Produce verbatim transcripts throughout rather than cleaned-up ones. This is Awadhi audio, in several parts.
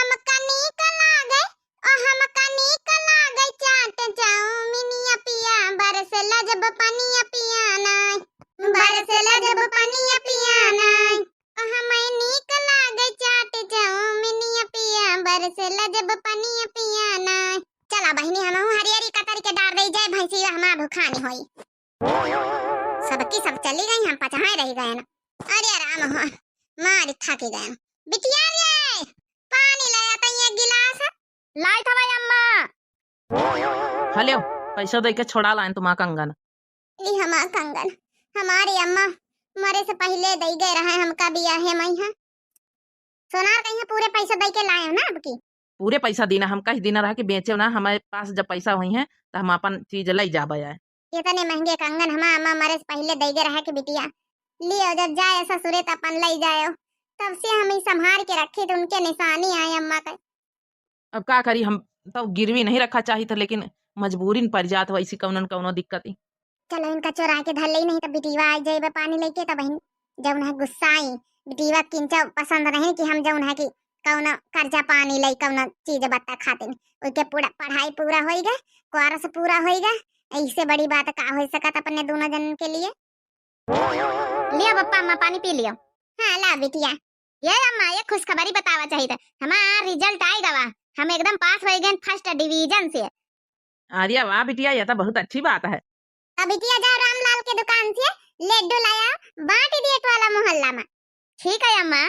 हमका नीक लागे, ओ हमका नीक लागे चाट चाउमिनिया पिया, बरसेला जब पनिया पिया नाय, बरसेला जब पनिया पिया नाय। ओ हमें नीक लागे चाट चाउमिनिया पिया, बरसेला जब पनिया पिया नाय। चला बहिनी, हमहू हरियरी कतरी के डार दे जाए, भैंसिया हमार भुखानी होई। सबकी सब चली गई, हम पचहाए रह गए ना। अरे राम हो, मारी थाकी गए। बिटिया रे, पानी ले आता एक गिलास। लाइत हवा अम्मा। हल्यो, पैसा दे के छोड़ा लाइन तुम्हारा कंगन। ई हमार कंगन, हमारी अम्मा मरे से पहिले दई गए रहे हमका बियाहे मइहाँ। सोनार कहिया पूरे पैसा दई के लाए हो ना अब की? पूरे पैसा दीना, हम कह दीना रहा कि बेचे ना, हमारे पास जब पैसा होई है तो हम अपन चीज लई जाबे आए। इतने महंगे कंगन हमार अम्मा मरे से पहिले दई गए रहा कि बिटिया लियो, जब जाए ससुरे तो अपन लई जायो। तब से हम ई संभार के रखी तो उनके निशानी आए अम्मा के। अब का करी, हम तो गिरवी नहीं रखा चाहित, लेकिन मजबूरी में पड़ जात हो ऐसी कौनो न कौनो दिक्कत ही। चलो इनका चोरा के धर ले, नहीं तो बिटिया आ जाए पानी लेके, तब बहिन जौन है गुस्साई, बिटिया किंचा पसंद नहीं कि हम जौन है कि कौनो कर्जा पानी ले, कौनो चीज बत्ता खातिन। उनके पूरा पढ़ाई पूरा होई गए, कोर्स पूरा होई गए, इससे बड़ी बात का हो सकत अपने दोनों जन के लिए। लियो बप्पा अम्मा पानी पी लियो। हाँ ला बिटिया। ये अम्मा, ये खुशखबरी बतावा चाहित, हमार result आइ गवा, हम एकदम पास हो गए first division से। अरे वाह बिटिया, यह तो बहुत अच्छी बात है। अब बिटिया जाओ रामलाल के दुकान से लड्डू लाया, बांट दिए टोला मोहल्ला में। ठीक है अम्मा।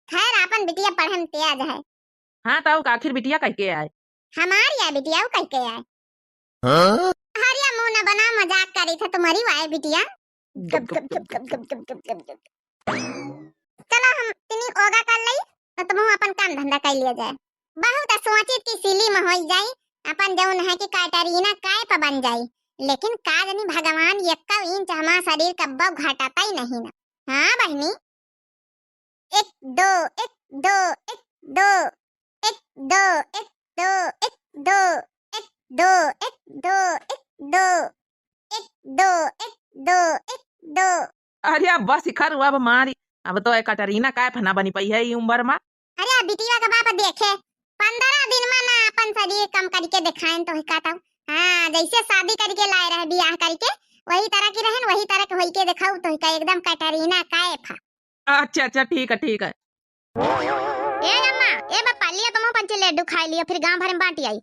खैर आपन बिटिया पढ़े में तेज है। हाँ तो आखिर बिटिया कह के आए? हमार या बिटिया ऊ कह के आए। हाँ? अरे मुंह न बना, मजाक करी थे तुम्हारी वाए बिटिया। गप, गप, गप, गप। चलो हम तिनी ओगा कर लई, तो तुम अपन काम धंधा कर लिया जाए। बहुत सोचित की सिली में होई जाई, अपन जौन है कि कैटरीना कैफ बन जाई। लेकिन का जानी भगवान, एक्को इंच हमार शरीर कब्बो घटता ही नहीं ना। हाँ बहिनी, एक दो, एक दो, एक दो, एक दो, एक दो, एक दो, एक दो, एक दो, एक दो, एक दो, एक दो, एक दो। अरे अब बस इखर हुआ, अब मारी, अब तो ये कटरीना कैफ ना बनी पाई है ई उम्र मा। अरे बिटिया का बाप देखे, पंद्रह दिन मा ना अपन शरीर कम करके दिखाएन तो हिका तब। हाँ, जैसे शादी करके लाए रहे, बियाह करके, वही तरह की रहन, वही तरह के होई के दिखाऊ तो हिका एकदम कटरीना कैफ। अच्छा, अच्छा, ठीक है, ठीक है। ए अम्मा, ए बप्पा, लिया तुम पंचे लड्डू खाई लिया, फिर गांव भर में बांटी आई।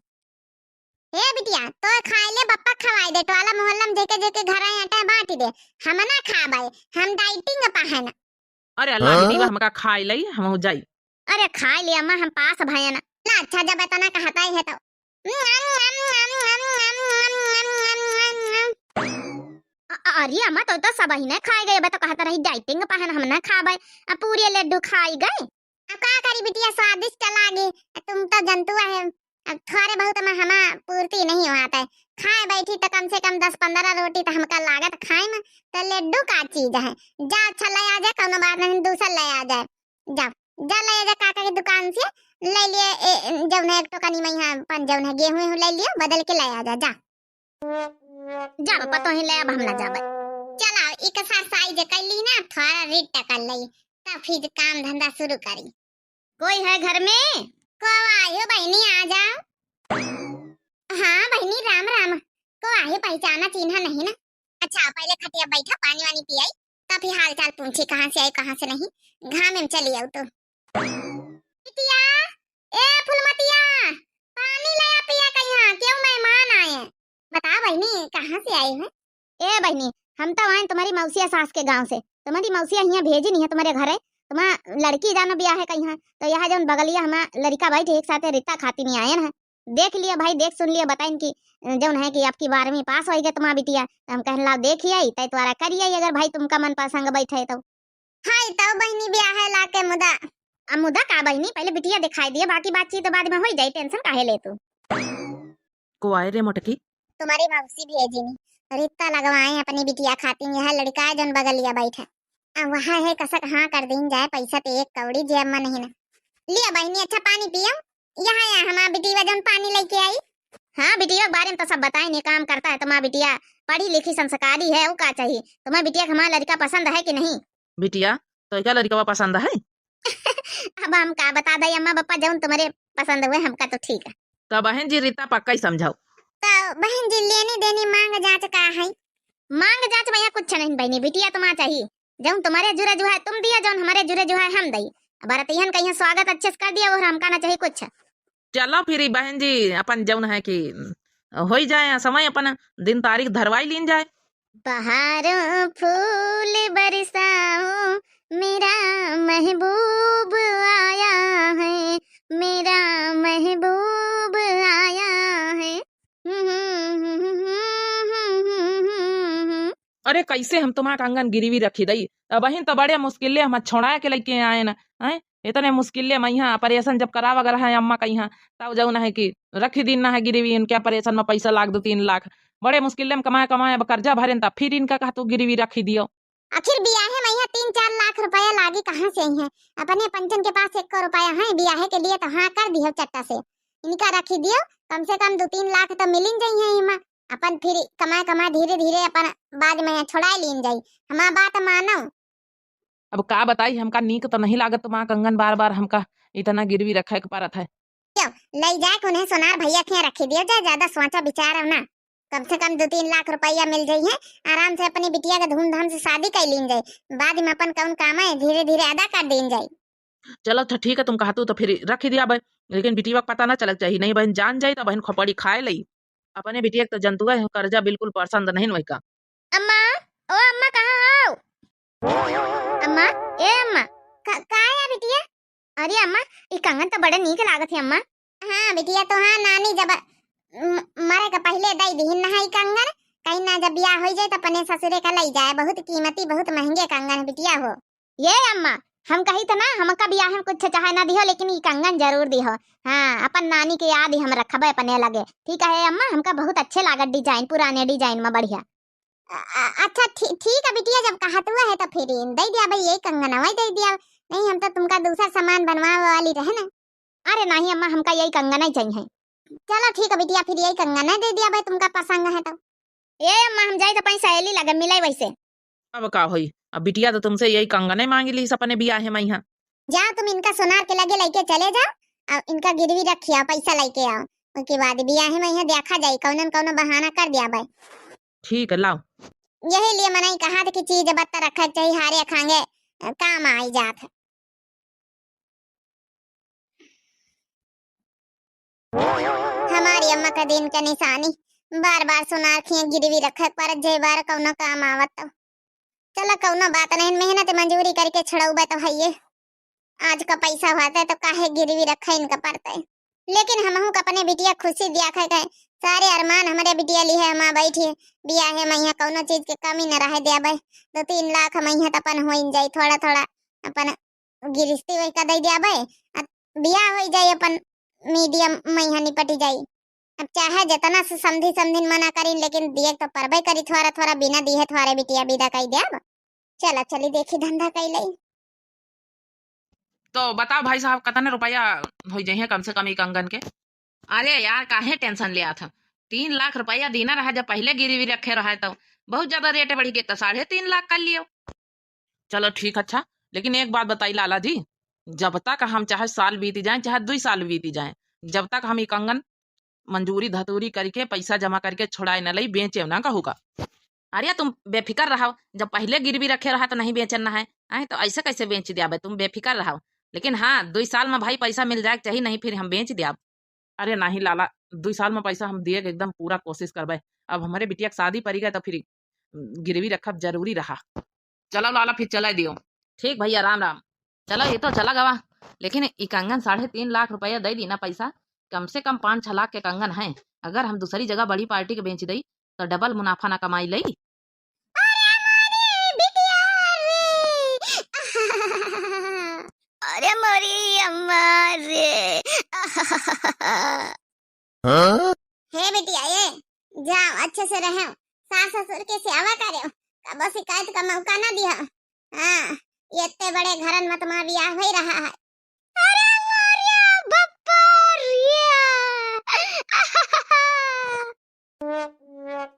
ए बिटिया, तो खाई ले, बप्पा खवाई दे, टोला मोहल्ला में जेके जेके घर आए अटे बांटी दे, हम ना खाबे, हम dieting पा है ना। अरे अल्लाह हाँ? बिटिया, हमका खाई लई, हम हो जाई। अरे खाई ले अम्मा, हम पास भयन। ला अच्छा, जब इतना कहता ही है तो। अ-, अरे अम्मा, तो, तो सब ही ने खाए गए, बे तो कहत रही dieting पहन हम ना खाबे, अब पूरे लड्डू खाई गए। अब का करी बिटिया, स्वादिष्ट लागी, तुम तो जंतु है, अब थोड़े बहुत में हमा पूर्ति नहीं होत है। खाए बैठी तो कम से कम दस पन्द्रह रोटी तो हमका लागत खाए में, तो लड्डू का चीज है। जा अच्छा ले आ जाए, कौनो बात नहीं, दूसर ले आ जाए। जा, जा ले आ जा काका की दुकान से, ले लिए, ए, जौन है एक टोकनी में यहाँ अपन जौन है गेहूं वेहूं ले लियो, बदल के ले आ जा, जा। जा बप्पा, तो ही ले, अब हम ना जाबे। चला, exercise कर ली ना, थोड़ा रिट कर ले, तब फिर काम धंधा शुरू करी। कोई है घर में? को आयो बहिनी, आ जाओ। हाँ बहिनी, राम राम। को आयो, पहचाना चिन्हा नहीं ना? अच्छा, पहले खटिया बैठा, पानी वानी पियाई, तब ही हाल चाल पूछी, कहाँ से आई, कहाँ से नहीं, घामे में चली आऊ तो। बिटिया, ए फुलमतिया, पानी ले आ पिया कहिया, क्यों मेहमान आए। बता बहिनी, कहाँ से आए हैं? ए बहिनी, हम तो आए तुम्हारी मौसिया सास के गांव से। तुम्हारी मौसिया हियाँ भेजी नहीं है तुम्हारे घरे। तुम्हारा लड़की जानो बियाह है कहिया, तो यहाँ जौन बगलिया हमार लड़का बैठे एक साथे रित्ता खाती नहीं आए हैं। देख लिया भाई, देख सुन लिया, बताइन कि जौन है कि आपकी बारहवीं पास होई गए तुम्हारा बिटिया, तो हम कहन लाओ देख आई, तय तुम्हारा करिए अगर भाई तुमका मन पसंद बैठे तो। हाय तो बहिनी बियाह है लाके मुदा। अब मुदा का बहिनी, पहले बिटिया दिखाई दिया, बाकी बातचीत बाद में होई जाई, tension काहे ले तू? को आए रे मोटकी? तुम्हारी मौसी भेजी नी, रित्ता लगवाए अपनी बिटिया खातिर, यह लड़का है जौन बगलिया बैठे। अब वहाँ है कसक हाँ कर दीन जाए, पैसा तो एक कौड़ी जेब में नहीं ना। लिया बहिनी, अच्छा पानी पियो, यहाँ, यहाँ हमार बिटिया जौन पानी लेके आई। हाँ, बिटिया के बारे में तो सब बताइन, ये काम करता है तुम्हारा बिटिया, पढ़ी लिखी संस्कारी है, वो का चाहिए तुम्हारा बिटिया के? हमारा लड़का पसंद है कि नहीं? बिटिया, तो क्या लड़का पसंद है? अब हम का बता दे अम्मा बप्पा, जौन तुम्हारे पसंद हुए हमका तो ठीक है। तो बहन जी, रिता पक्का ही समझाओ। तो बहन जी, लेनी देनी मांग जांच का है? मांग जांच भैया कुछ नहीं बहनी, बिटिया तुम्हारा चाहिए। जौन तुम्हारे जुरे जुहा है तुम दिया, जौन हमारे जुरे जुहा है हम दई। अब बरतियन कहिया स्वागत अच्छे से कर दिया और हमका ना चाहिए कुछ। चलो फिर ई बहन जी, अपन जौन है कि होई जाए समय, अपन दिन तारीख धरवाई लीन जाए। बहारों फूल बरसाओ, मेरा महबूब आया है, मेरा महबूब आया है। अरे, कैसे हम तुम्हार कंगन गिरवी रखी दई? अबहिन तो बड़े मुश्किल ले हम छोड़ा के लेके आए ना, हैं? इतने मुश्किल ले मैं यहाँ ऑपरेशन जब करावा गया है अम्मा का यहाँ, तब जौन है कि रखी दीन ना है गिरवी, इनके ऑपरेशन में पैसा लाग दो तीन लाख। बड़े मुश्किल ले हम कमाए कमाए अब कर्जा भरेन, तब फिर इनका कहा तू गिरवी रखी दियो। आखिर बियाहे में यहाँ तीन चार लाख रुपया लागी, कहाँ से आई है? अपने पंचन के पास एको रुपया है बियाहे के लिए, तो हाँ कर दियो चट्टा से, इनका रखी दियो, कम से कम दो तीन लाख तो मिलिन जाई है इमा। अपन फिर कमाए कमाए धीरे धीरे अपन बाद में छोड़ाई लीन जाई। हमार बात मानो। अब का बताई, हमका नीक तो नहीं लागत तुम्हार कंगन, बार बार हमका इतना गिरवी रखे के पड़त है। क्यों, ले जाए के उन्हें सोनार भैया के यहाँ रखी दियो जाए, ज्यादा सोचा विचार ना। कम से कम दो तीन लाख रुपया मिल जाई है, आराम से अपनी बिटिया के धूमधाम से शादी कर लीन जाए, बाद में अपन कौन काम है धीरे धीरे अदा कर दीन जाए। चलो अच्छा ठीक है, तुम कहतू तो फिर रख ही दिया भाई, लेकिन बिटिया के पता ना चलक चाहिए, नहीं बहन जान जाई तो बहन खोपड़ी खाए लई। अपने बिटिया के तो जंतुआ है, कर्जा बिल्कुल पसंद नहीं वही का। अम्मा, ओ अम्मा, कहाँ हो? अम्मा, ए अम्मा, का, का है बिटिया? अरे अम्मा, ई कंगन तो बड़े नीक लागत है अम्मा। हाँ बिटिया, तो हाँ नानी जब म-, मरे के पहले दई दिहिन ना है ई कंगन, कहीं ना जब बियाह हो जाए तो अपने ससुरे का लई जाए, बहुत कीमती, बहुत महंगे कंगन है बिटिया हो। ये अम्मा, हम कही तो ना, हमका बियाह में कुछ चाहे ना दिहो, लेकिन ई कंगन जरूर दिहो। हाँ, अपन नानी के याद ही हम रखबे अपने लगे। ठीक है अम्मा, हमका बहुत अच्छे लागत डिजाइन, पुराने डिजाइन में बढ़िया। अ-, अ-, अच्छा, ठी-, ठीक है बिटिया, जब कहत हुआ है तो फिर दे दिया भाई, यही कंगनवा दे दिया। नहीं, हम तो तुमका दूसरा सामान बनवावे वाली रहे ना। अरे नहीं अम्मा, हमका यही कंगन ही चाहिए। चलो ठीक है बिटिया, फिर यही कंगन दे दिया भाई, तुमका पसंद है तो। ए अम्मा, हम जाई तो अपन सहेली लगे मिले वैसे। अब का होई, अब बिटिया तो तुमसे यही कंगने मांगी ली अपने बियाहे में यहाँ। जाओ तुम इनका सोनार के लगे लेके चले जाओ, अब इनका गिरवी रखिया, पैसा लेके आओ, उसके बाद बियाहे में यहाँ देखा जाई, कौनन कौनो बहाना कर दिया भाई। ठीक है, लाओ। यही लिए मनई कहा था कि चीज बत्ता रखे के चाहिए, हारे खांगे काम आई जात है। हमारी अम्मा का दिन के निशानी, बार बार सोनार खिया गिरवी रखे के पड़त, जे बार कौनो काम आवत तो। चलो कौनो बात नहीं, मेहनत मजूरी करके छुड़ौबे तो है ये। आज का पैसा होते तो काहे गिरवी रखे इनका पड़ते। लेकिन हमहू का अपने बिटिया खुशी दिया खे गए, सारे अरमान हमरे बिटिया ली है, हम बैठी बियाहे में यहाँ कौनो चीज के कमी न रहे दिया भाई। दो तीन लाख में यहाँ तो अपन हो जाई, थोड़ा थोड़ा अपन गिरस्ती वही का दे दिया भाई, आ बियाह हो जाई अपन मीडियम में यहाँ निपटी जाई। अब चाहे जितना से समधी समधिन मना करीन, लेकिन दिए तो परबे करी, थोड़ा थोड़ा बिना दिए थोड़े बिटिया विदा कई देब। चला चली देखी धंधा कई लई। तो बताओ भाई साहब, कितने रुपया हो जाइए कम से कम एक कंगन के? अरे यार, काहे टेंशन ले था? तीन लाख रुपया देना रहा, जब पहले गिरवी रखे रहा तो बहुत ज्यादा रेट बढ़ गया, तो साढ़े तीन लाख कर लियो। चलो ठीक, अच्छा, लेकिन एक बात बताई लाला जी, जब तक हम चाहे साल बीती जाए, चाहे दुई साल बीती जाए, जब तक हम ई कंगन मंजूरी धतूरी करके, पैसा जमा करके छुड़ाए न लई, बेचे ना कहू का। अरे तुम बेफिक्र रहो, जब पहले गिरवी रखे रहा तो नहीं बेचन ना है, आए तो ऐसे कैसे बेच दिया बे? तुम बेफिक्र रहो, लेकिन हाँ, दुई साल में भाई पैसा मिल जाए के चाहिए, नहीं फिर हम बेच दिया। अरे नहीं लाला, दुई साल में पैसा हम दिए के एकदम पूरा कोशिश करबे। अब हमारे बिटिया के शादी पड़ी गए तो फिर गिरवी रखब जरूरी रहा। चलो लाला, फिर चला दियो। ठीक भैया, राम राम। चलो, ये तो चला गवा, लेकिन ई कंगन साढ़े तीन लाख रुपया दे दी ना पैसा, कम से कम पाँच छह लाख के कंगन है। अगर हम दूसरी जगह बड़ी पार्टी के बेच दई, तो डबल मुनाफा ना कमाई लई। अरे मोरी बिटिया रे। अरे मोरी अम्मा रे। हाँ? हे बिटिया, ये जाओ, अच्छे से रहो, सास ससुर के सेवा करो, कबो शिकायत का मौका ना दिया। हाँ, ये इतने बड़े घरन में तुम्हारा ब्याह हो ही रहा है। अरे मोरिया बप्पा रे।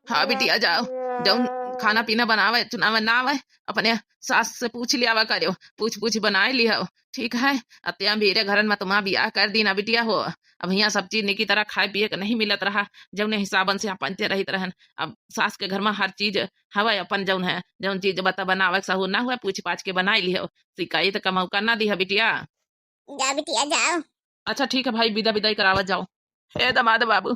हाँ बिटिया, जाओ, जौन खाना पीना बनावे चुनावे ना आवे, अपने सास से पूछ लियावा करियो, पूछ पूछ बनाए लियो, ठीक है। अत्या मेरे घरन में तुम्हारा बियाह कर दी ना बिटिया हो, अब हियाँ सब चीज निकी तरह खाए पिए के नहीं मिलत रहा, जौने हिसाबन से अपन ते रहित रहन। अब सास के घर में हर चीज हवे, अपन जौन है, जौन चीज बता बनावे के सहूर ना हुआ, पूछ पाछ के बनाए लियो, शिकायत का मौका ना दिया बिटिया। जा बिटिया, जाओ। अच्छा ठीक है भाई, विदा विदाई करावा जाओ। हे दामाद बाबू,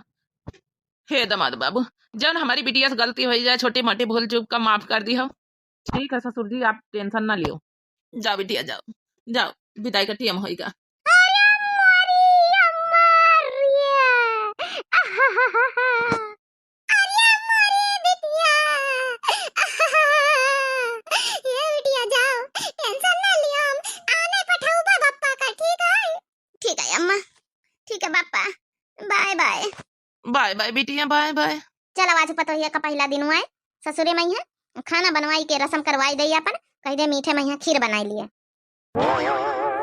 हे दामाद बाबू, जौन हमारी बिटिया से गलती हो जाए, छोटी मोटी भूल चूक का माफ कर दी हो। ठीक है ससुर जी, आप टेंशन ना लियो। जाओ बिटिया, जाओ, जाओ, विदाई का टेम होइगा। अरे मोरी अम्मा रे। अरे मोरी बिटिया। ये बिटिया जाओ, टेंशन ना लियो, हम आने पठाऊबा बप्पा का, ठीक है? ठीक है अम्मा, ठीक है बप्पा, बाय बाय। बाय बाय बिटिया, बाय बाय। चलो आज पतोहिया का पहिला दिन हुआ है, ससुरे मइहाँ खाना बनवाई के रसम करवाई दे अपन, कह दे मीठे मइहाँ खीर बनाई लिए।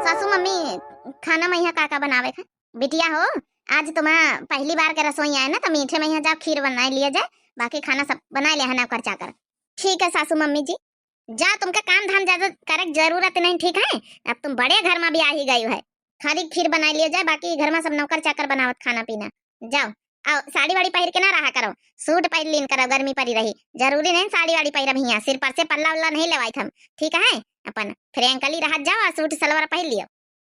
सासू मम्मी, खाना मइहाँ का का बनावे का? बिटिया हो, आज तुम्हारा पहली बार के रसोई आए ना, तो मीठे मइहाँ जाओ खीर बनाई लिए जाए, बाकी खाना सब बनाए ले है नौकर चाकर। ठीक है सासू मम्मी जी, जा तुमका काम धाम ज्यादा करे के जरूरत नहीं, ठीक है? अब तुम बड़े घर में भी आ ही गई है, खाली खीर बनाई लिए जाए, बाकी घर में सब नौकर चाकर बनावत खाना पीना। जाओ, आओ, साड़ी वाड़ी पहिर के ना रहा करो, सूट पहिर लीन करो, गर्मी पड़ी रही। जरूरी नहीं साड़ी वाड़ी पहिरब हियाँ, सिर पर से पल्ला उल्ला नहीं लेवाई हम, ठीक है? अपन फ्रैंकली रहत जाओ और सूट सलवार पहिर लियो।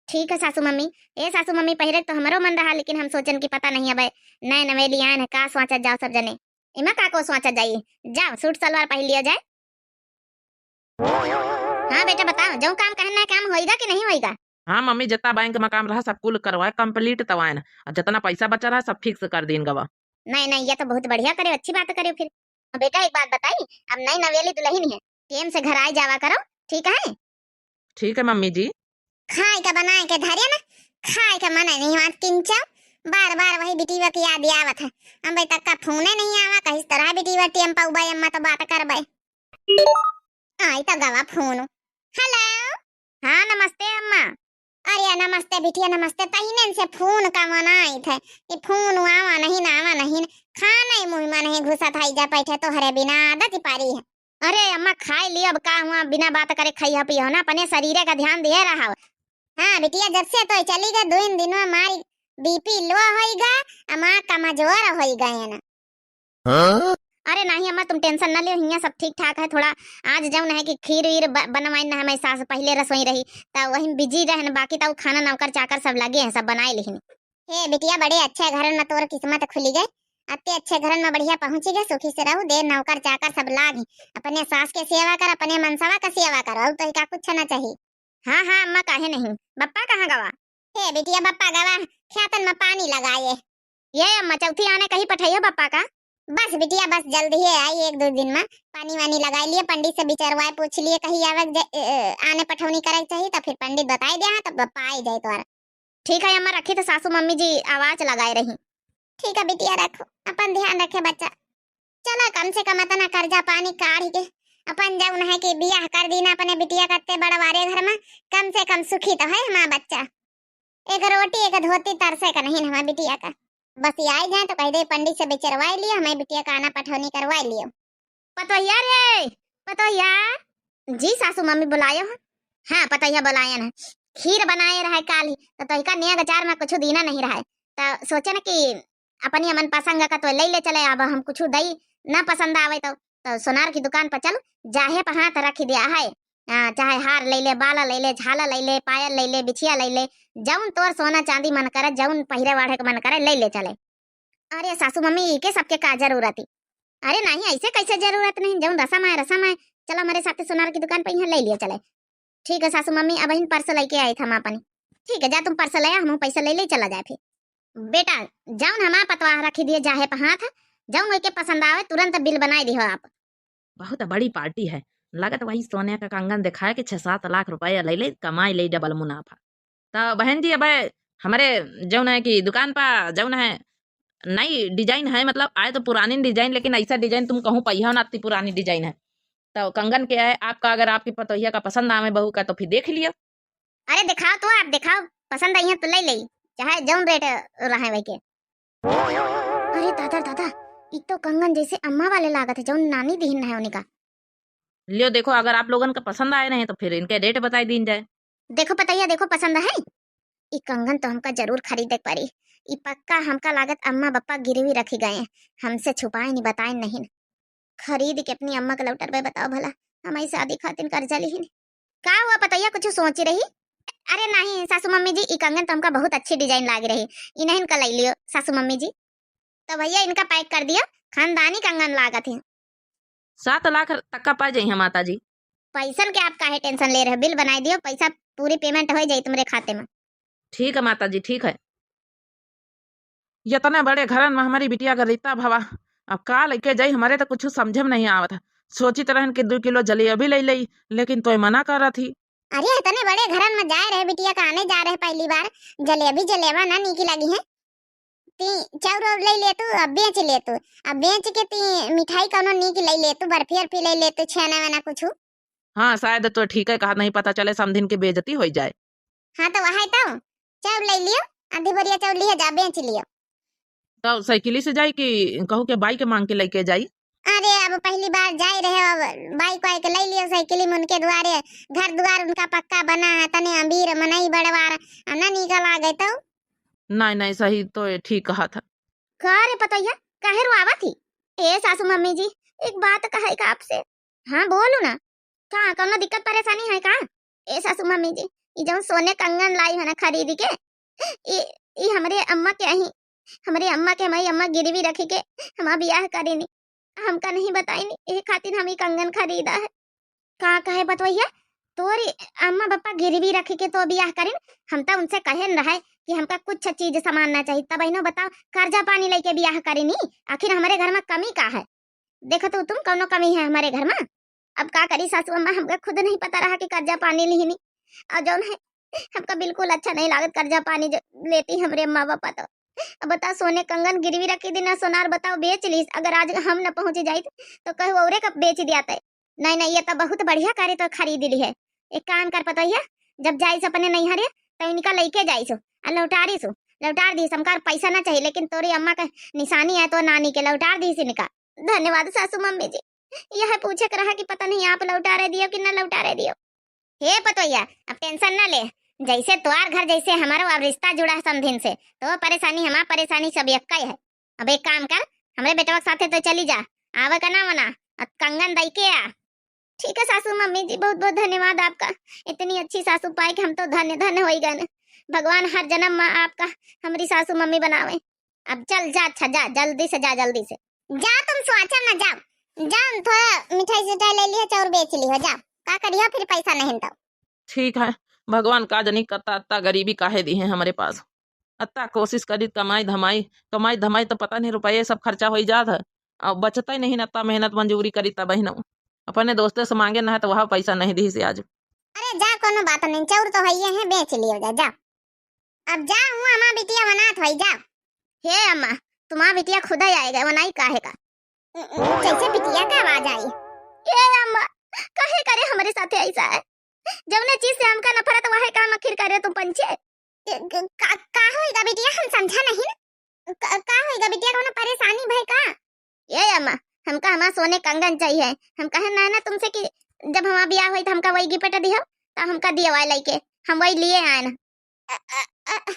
ठीक है सासू मम्मी। ए सासू मम्मी, पहिरे तो हमरो मन रहा, लेकिन हम सोचन कि पता नहीं अब नए नवेली आन है, का सोचत जाओ सब जने। इमा का को सोचत जाई, जाओ सूट सलवार पहिर लियो जाए। हाँ बेटा बताओ, जौन काम कहन ना काम होइगा कि नहीं होइगा? हाँ मम्मी, जितना बैंक में काम रहा सब कुल करवाए, कंप्लीट तवायन, और जितना पैसा बचा रहा सब फिक्स कर दीन गवा। नहीं नहीं, ये तो बहुत बढ़िया करे, अच्छी बात करे फिर। बेटा एक बात बताई, अब नई नवेली दुल्हन है, टेम से घर आए जावा करो, ठीक है? ठीक है मम्मी जी। खाए के बनाए के धरे ना, खाए के मन नहीं हुआ किंचा, बार बार वही बिटिया की याद आवत है। अब तक का फोने नहीं आवा, कहिस तरह बिटिया टेम पाउबा अम्मा तो बात करबे। आई तो गवा फोन। हेलो। हाँ नमस्ते अम्मा। अरे नमस्ते बिटिया नमस्ते, तहिने से फोन का मनाई थे कि फोन आवा नहीं ना आवा नहीं, खाना ही मुँह में नहीं घुसा था, जा बैठे तोहरे बिना आदत ही पारी है। अरे अम्मा खाए लियो, अब का हुआ बिना बात करे खाई हो पियो ना, अपने शरीरे का ध्यान दिए रहा। हाँ बिटिया, जब से तो चली गए दो दिन में मारी बीपी लो होइगा, अम्मा कमजोर होइगा है ना। हाँ? अरे नहीं अम्मा, तुम टेंशन ना लियो, हियाँ सब ठीक ठाक है। थोड़ा आज जौन है कि खीर वीर ब-, बनवाइन ना हमारी सास, पहले रसोई रही, त वही बिजी रहन, बाकी त उ खाना नौकर चाकर सब लगे हैं, सब बनाए लिहिन। हे बिटिया, बड़े अच्छे घरन में तोर किस्मत खुली गए, अत्ते अच्छे घरन में बढ़िया पहुँची गए, सुखी से रहू, दे नौकर चाकर सब लाग ही, अपने सास के सेवा कर, अपने मनसवा का सेवा कर, और तो का कुछ ना चाहिए। हाँ हाँ अम्मा, काहे नहीं। बप्पा कहाँ गवा? हे बिटिया, बप्पा गवा खेतन में पानी लगाए। ये अम्मा, चौथी आने कहीं पठाइयो बप्पा का? बस बिटिया, बस जल्दी ही आई, एक दो दिन में पानी वानी लगाई लिए, पंडित से बिचरवाए पूछ लिए, कहीं आवे ज-, ए, ए, आने पठौनी करे के चाहिए तो फिर पंडित बताई दे, हाँ, तब बप्पा आई जाए तोहरा। ठीक है अम्मा, रखी तो सासू मम्मी जी आवाज लगाए रही। ठीक है बिटिया, रखो, अपन ध्यान रखे बच्चा। चला, कम से कम अतना कर्जा पानी काढ़ के अपन जौन है कि बियाह कर दीना अपने बिटिया का, अत्ते बड़वारे घर में, कम से कम सुखी तो है हमारा बच्चा। एक रोटी एक धोती तरसे का नहीं हमारा बिटिया का। बस ये आई जाए तो कह दे पंडित से बिचरवाए लियो, हमारी बिटिया का आना पठौनी करवाए लियो। पतोहिया रे, पतोहिया। जी सासू मम्मी बुलायो है। हाँ पतोहिया बुलायन है, खीर बनाए रहे काल ही, तो तोहिका नेग अचार में कुछ दीना नहीं रहे, तो सोचे न कि अपनी अमन पसंद का तो ले ले चले, अब हम कुछ दई ना पसंद आवे तो, तो सोनार की दुकान पर चल, जाहे पर हाथ रख दिया है, आ, चाहे हार ले ले, बाला ले ले, झाला ले ले, पायल ले ले, बिछिया ले ले, जौन तोर सोना चांदी मन करे, जौन पहिरे वाढ़े के मन करे, ले ले चले। अरे सासू मम्मी, इके सबके का जरूरत है? अरे नहीं, ऐसे कैसे जरूरत नहीं, जौन रसम है रसम है। चलो हमारे साथे सोनार की दुकान पर यहाँ ले लिया चले। ठीक है सासू मम्मी, अब इन पर्स लेके आए थे हम अपनी। ठीक है, जा तुम पर्स ले आ, हम पैसा ले ले चला जाए फिर। बेटा, जौन हमारा पतवाह रखी दिए जाहे पर हाथ, जौन ओके पसंद आवे तुरंत बिल बनाए दिहो आप। बहुत बड़ी पार्टी है, लगत वही सोने का कंगन दिखाए के छह सात लाख रुपया ले ले, कमाई ले डबल मुनाफा। तो बहन जी, अब हमारे जौन है कि दुकान पर जौन है नई डिजाइन है, मतलब आए तो पुरानी डिजाइन, लेकिन ऐसा डिजाइन तुम कहूँ पहिया ना, अति पुरानी डिजाइन है। तो कंगन के है आपका, अगर आपकी पतोहिया का पसंद आवे बहू का तो फिर देख लियो। अरे दिखाओ तो, आप दिखाओ, पसंद आई है तो ले ले, चाहे जौन रेट रहे वही के। अरे दादा दादा, ई तो कंगन जैसे अम्मा वाले लागत है, जौन नानी दिहिन है उनका। लियो देखो, अगर आप लोगन का पसंद आए नहीं तो फिर इनके रेट बताई दीन जाए। देखो पतोहिया, देखो पसंद है, ई कंगन तो हमका जरूर खरीदे के पड़ी। ई पक्का हमका लागत अम्मा बप्पा गिरवी रखी गए, हमसे छुपाए नहीं, बताए नहीं। खरीद के अपनी अम्मा के लौटरबे, बताओ भला, हम ई शादी खातिर कर्जा लिहिन। का हुआ पतोहिया, कुछ सोची रही? अरे नहीं सासू मम्मी जी, ई कंगन तो हमका बहुत अच्छी डिजाइन लाग रही, इन्हन का ले लियो सासू मम्मी जी। तो भैया इनका पैक कर दियो, खानदानी कंगन लागत है। सात लाख तक का पा जाई है माता जी। पैसन के आप काहे टेंशन ले रहे हो, बिल बनाई दियो, पैसा पूरी पेमेंट हो जाई तुम्हरे खाते में। ठीक है माता जी, ठीक है। इतने बड़े घरन में हमारी बिटिया का रिता भवा, अब का लेके जाई, हमारे तो कुछ समझे में नहीं आवत है। सोचित रहन कि दो किलो जलेबी ले लई, लेकिन तोय मना करत ही। अरे इतने बड़े घरन में जाए रहे, बिटिया का आने जा रहे पहली बार, जलेबी जलेबा ना नीक लगी है। ती चाउर और ले ले तू, अब बेच ले तू, अब बेच के ती मिठाई कौनो नीक ले ले तू, बर्फी अर्फी ले ले तू, छेना वेना कुछ। हाँ, शायद तो ठीक है कहा, नहीं पता चले समधिन के बेइज्जती हो जाए। हाँ तो वही तो, चाउर ले लियो, आधी बोरिया चाउर लियो जा, बेच लियो। तो साइकिल से जाई कि कहू के बाइक मांग के लेके जाई? अरे अब पहली बार जाए रहे, अब बाइक वाइक ले लियो, साइकिल में उनके दुआरे, घर दुआर उनका पक्का बना है, तने अमीर मनई बड़वार, आ ना निकल आ गए तो। नहीं नहीं, सही तो ये ठीक कहा था। का रे पतोहिया, काहे रोआवत ही? ए सासू मम्मी जी, एक बात कहे का आपसे। हाँ बोलो ना, का कौनो दिक्कत परेशानी है का? ए सासू मम्मी जी, ई जौन सोने कंगन लाई है ना खरीद के, ई ई हमरे अम्मा के अही, हमरे अम्मा के हमारी अम्मा गिरवी रखी के हमार बियाह करेनी, हमका नहीं बताइनी, एह खातिर हम ई कंगन खरीदा है। का कहे पतोहिया, तोरी अम्मा बप्पा गिरवी रखी के तो बियाह करिन? हम तो उनसे कहेन रहे कि हमका कुछ चीज सामान ना चाहिए, तब इन्हों बताओ कर्जा पानी लेके बियाह करिनी, आखिर हमारे घर में कमी का है? देखो तो तुम कौनो कमी है हमारे घर में? अब का करी सासू अम्मा, हमका खुद नहीं पता रहा कि कर्जा पानी लिहिनी। और जौन है, हमका बिल्कुल अच्छा नहीं लागत कर्जा पानी जो लेती हमरे अम्मा पापा तो। अब बता, सोने कंगन गिरवी रखी दी ना सोनार, बताओ बेच लीस। अगर आज हम न पहुँच जाइत तो कहू औरे का बेच दियाते। नहीं नहीं, ये तो बहुत बढ़िया करे तो खरीद ली है। एक काम कर पतोहिया, जब जाइस अपने नैहरे तो इनका लेके जाइस और लौटारिस, लौटार दीस। हमका पैसा ना चाहिए, लेकिन तोरी अम्मा का निशानी है तो नानी के, लौटार दीस इनका। धन्यवाद सासू मम्मी जी। यह पूछे के रहा कि पता नहीं आप लौटारे दियो कि ना लौटारे दियो। हे पतोहिया, अब टेंशन ना ले, जैसे तोहार घर जैसे हमारो अब रिश्ता जुड़ा है समधिन से, तो परेशानी हमार परेशानी सब एक ही है। अब एक काम कर, हमरे बेटवा के साथे तो चली जा, आवे का ना मना, अब कंगन दई के आ। ठीक है सासू मम्मी जी, बहुत बहुत धन्यवाद आपका, इतनी अच्छी सासू पाए के हम तो धन्य धन्य हो गए। भगवान हर जन्म में आपका हमरी सासू मम्मी बनावे। अब चल जा, अच्छा जा, जल्दी से जा, जल्दी से जा। तुम स्वाचन ना जाओ, जा थोड़ा मिठाई सिठाई ले लिया, चाउर बेच लिया, जा। का करिया फिर पैसा नहीं तो। ठीक है, भगवान का जनी कत्ता अत्ता गरीबी काहे दी है हमरे पास। अत्ता कोशिश करी कमाई धमाई, कमाई धमाई तो पता नहीं रुपये सब खर्चा हो जात है, और बचता ही नहीं न, अत्ता मेहनत मजूरी करी तब ही न। अपने दोस्ते से मांगे ना है तो वह पैसा नहीं दी से आज। अरे जा, कोनो बात नहीं, चाउर तो है ये है, बेच लियो जा, जा। अब जा, हूँ अम्मा बिटिया बनात होई, जा। हे अम्मा, तुम्हार बिटिया खुदा आएगा, वनाई काहे का? जैसे बिटिया का आवाज आई। हे अम्मा, काहे करे हमरे साथे ऐसा है? जौने चीज से हमका नफरत, वहे काम आखिर करे तुम पंचे। क-, क-, का, का होइगा बिटिया, हम समझा नहीं ना। क-, का होइगा बिटिया, कौनो परेशानी भय का? ए अम्मा, हमका हमार सोने कंगन चाहिए। हम कहे ना, ना तुमसे कि जब हमार बियाह होई तो हमका वही गिफ्ट दिहो, तो हमका दियो आए लइके, हम वही लिए आए ना। अ, अ, अ,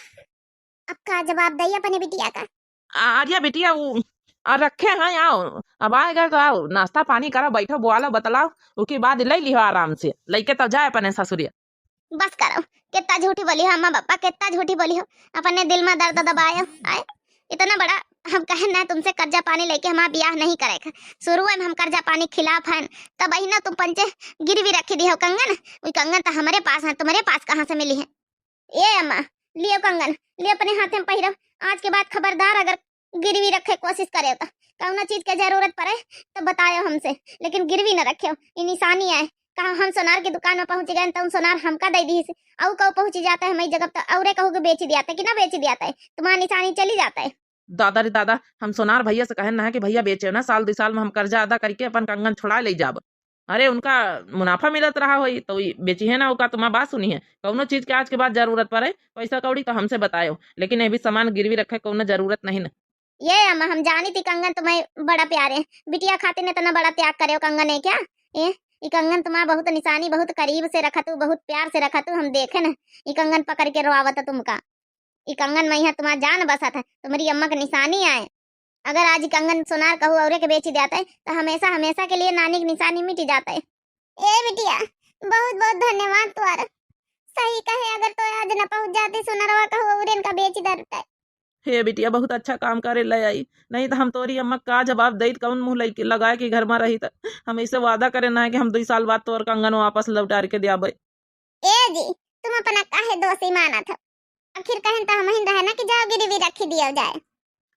अब का जवाब दई अपने बिटिया का? आ, आ जा बिटिया, उ, आ, रखे हैं, आओ, अब आएगा तो आओ, नाश्ता पानी करो, बैठो, बोलो, बतलाओ, उके बाद ले लिहो आराम से, लइके तब जाए अपने ससुरिया। बस करो, कितना झूठी बोली हो अम्मा पापा, कितना झूठी बोली हो, अपने दिल में दर्द दबायो। आए, इतना बड़ा हम कहे ना तुमसे कर्जा पानी लेके हमारा ब्याह नहीं करे का, शुरू में हम कर्जा पानी खिलाफ हैं, तब ही ना तुम पंचे गिरवी रखी दी हो कंगन, वो कंगन तो हमारे पास है, तुम्हारे पास कहाँ से मिली है? ए अम्मा, लियो कंगन, लियो अपने हाथे में पहिरो। आज के बाद खबरदार अगर गिरवी रखे कोशिश करे तो, कौनो चीज के जरूरत पड़े तो बतायो हमसे, लेकिन गिरवी न रखियो, ये निशानी है। कहा हम सोनार की दुकान में पहुंच गए तो सोनार हमका दे दी, और कहू पहुंच जाता है हमारी जगह तो औरे कहू के बेच दिया था कि ना बेच दिया था, तुम्हारा निशानी चली जाता है। दादा रे दादा, हम सोनार भैया से कहन ना है कि भैया बेचे ना, साल दो साल में हम कर्जा अदा करके अपन कंगन छुड़ा ले जाब। अरे उनका मुनाफा मिलत रहा होई तो ई बेची है ना, ओका तुम्हार बात सुनी है। कौनो चीज के आज के बाद जरूरत पड़े पैसा कौड़ी तो हमसे बतायो, लेकिन ये भी सामान गिरवी रखे कौनो जरूरत नहीं ना। ये अम्मा, हम जानी थी कंगन तुम्हें बड़ा प्यारे, बिटिया खातिर इतना बड़ा त्याग करे हो कंगन है क्या? ए, ई कंगन तुम्हार बहुत निशानी, बहुत करीब से रखतू, बहुत प्यार से रखतू, हम देखे न, ई कंगन पकड़ के रोआवत तुमका। ई कंगन मइहाँ तुम्हार जान बसत है, तुम्हरी अम्मा के निशानी आए। अगर आज ई कंगन सोनार कहू औरे के बेची जात है, तो हमेशा, हमेशा के लिए नानी के निशानी मिटी जात है। ए बिटिया, बहुत बहुत धन्यवाद तोर। सही कहे, अगर तो आज न पहुँच जाती सुनरवा कहू औरे इनका बेची दरते। हे बिटिया, बहुत अच्छा काम करे ले आई, नहीं तो हम तोरी अम्मा का जवाब देइत, कौन मुँह लइके लगाए के घर में रही। त हम ऐसे वादा करे ना है कि हम दुई साल बाद तोर कंगन वापस लौटार के दियाबे। ए जी, तुम अपना काहे दोषी मानत हो? आखिर कहन तो हमहिन रहे ना कि जाओ गिरवी रखी दियो जाए।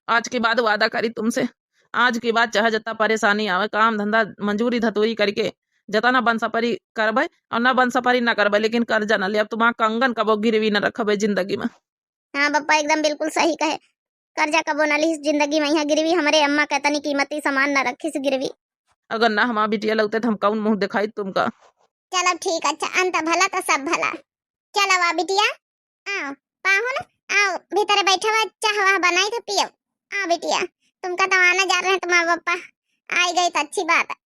आज के बाद वादा करी तुमसे, आज के बाद चाहे जितना परेशानी आवे, काम धंधा मजूरी धतूरी करके जितना बन सपरी करबे और ना बन सपरी ना करबे, लेकिन कर्जा ना लेब। तुम्हार कंगन कबो गिरवी ना रखबे जिंदगी में। हाँ बप्पा, एकदम बिल्कुल सही कहे, कर्जा कबो ना लिहिस जिंदगी में। यहाँ गिरवी हमरे अम्मा के तनी कीमती सामान ना रखिस गिरवी। अगर ना हमार बिटिया लौते तो हम कौन मुँह दिखाई तुमका। चलो ठीक, अच्छा, अंत भला तो सब भला। चलो आ बिटिया, आओ पाहुन, आओ भीतर बैठवा, चाह वाह बनाई तो पियो। आ बिटिया, तुमका तो आना जा रहे तुम्हार बप्पा, आई गई तो अच्छी बात है।